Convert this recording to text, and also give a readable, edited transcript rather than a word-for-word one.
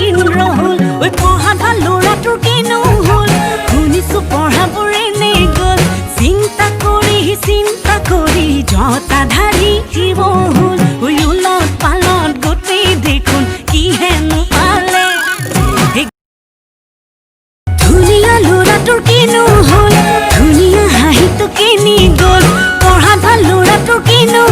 ইন্দ্ৰ হ'ল। ঐ, পঢ়া ভাল ল'ৰাটোৰ কিনো হ'ল? শুনিছো পঢ়াবোৰ এনেই গ'ল। চিন্তা কৰি চিন্তা কৰি জটাধাৰী শিৱ হ'ল। ঐ, ওলট পালট গোটেই দেখোন, কি হেনো পালে? এই ধুনীয়া ল'ৰাটোৰ কিনো হ'ল? ধুনীয়া হাঁহিটো কেনি গ'ল? পঢ়া ভাল ল'ৰাটোৰ কিনো